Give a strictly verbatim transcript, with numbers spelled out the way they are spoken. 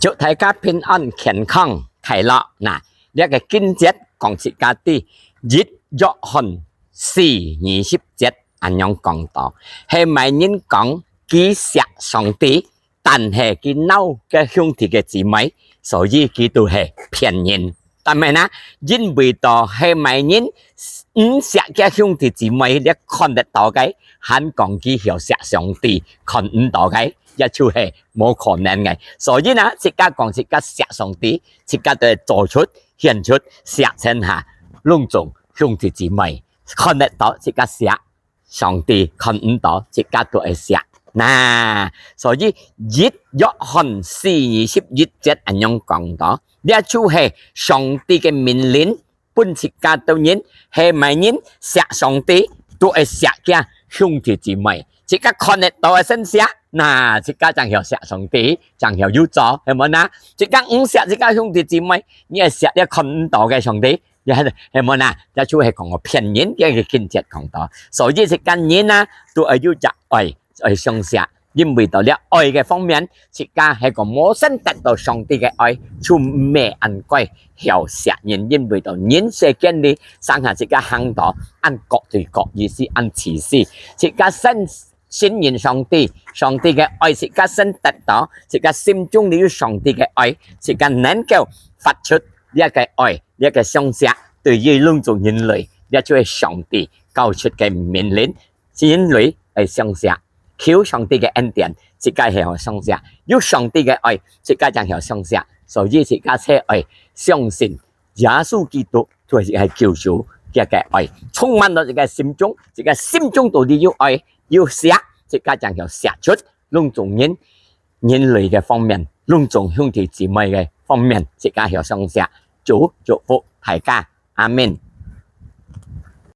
祝大家平安、健康、快樂。那，這个經節講自家知，一約翰四二十節恁樣講到，係麼人講佢惜上帝，但係佢惱个兄弟个姊妹，所以佢都係騙人。但係呢，因為到係麼人毋惜个兄弟姊妹，你看得到个，還講佢曉惜上帝，看毋到个，也就係無可能个。所以呢，自家講自家惜上帝，自家都做出、顯出惜天下攏總兄弟姊妹，看得到自家惜上帝，看毋到自家都愛惜。那，所以一約翰四二十一節恁樣講到，這就係上帝个命令，分自家兜人，係麼人惜上帝，都愛惜厥兄弟姊妹。自家看得到个先惜，那自家正曉惜上帝，正曉有做，係無呢？自家毋惜自家兄弟姊妹，你愛惜這看毋到个上帝，你係，係無呢？這就係講个騙人，這个經節講到。所以自家人啊，都愛有隻愛，愛相惜。因為到這愛个方面，自家係講無先得到上帝个愛，就毋係恁該曉惜人。因為到人世間裡，成下自家行到恁各對各意思，恁自私。自家先信任上帝，上帝个愛自家先得到，自家心中裡有上帝个愛，自家能夠發出這个愛，這个相惜，對於攏總人類，這就係上帝交出个命令。人類愛相惜，求上帝个恩典，自家曉相惜，有上帝个愛，自家正曉相惜。所以自家才愛相信耶穌基督就係救主，厥个愛充滿到自家心中，自家心中到底有愛，有惜，自家正曉惜出攏總人，人類个方面，攏總兄弟姊妹个方面，自家曉相惜。主祝福大家，阿們。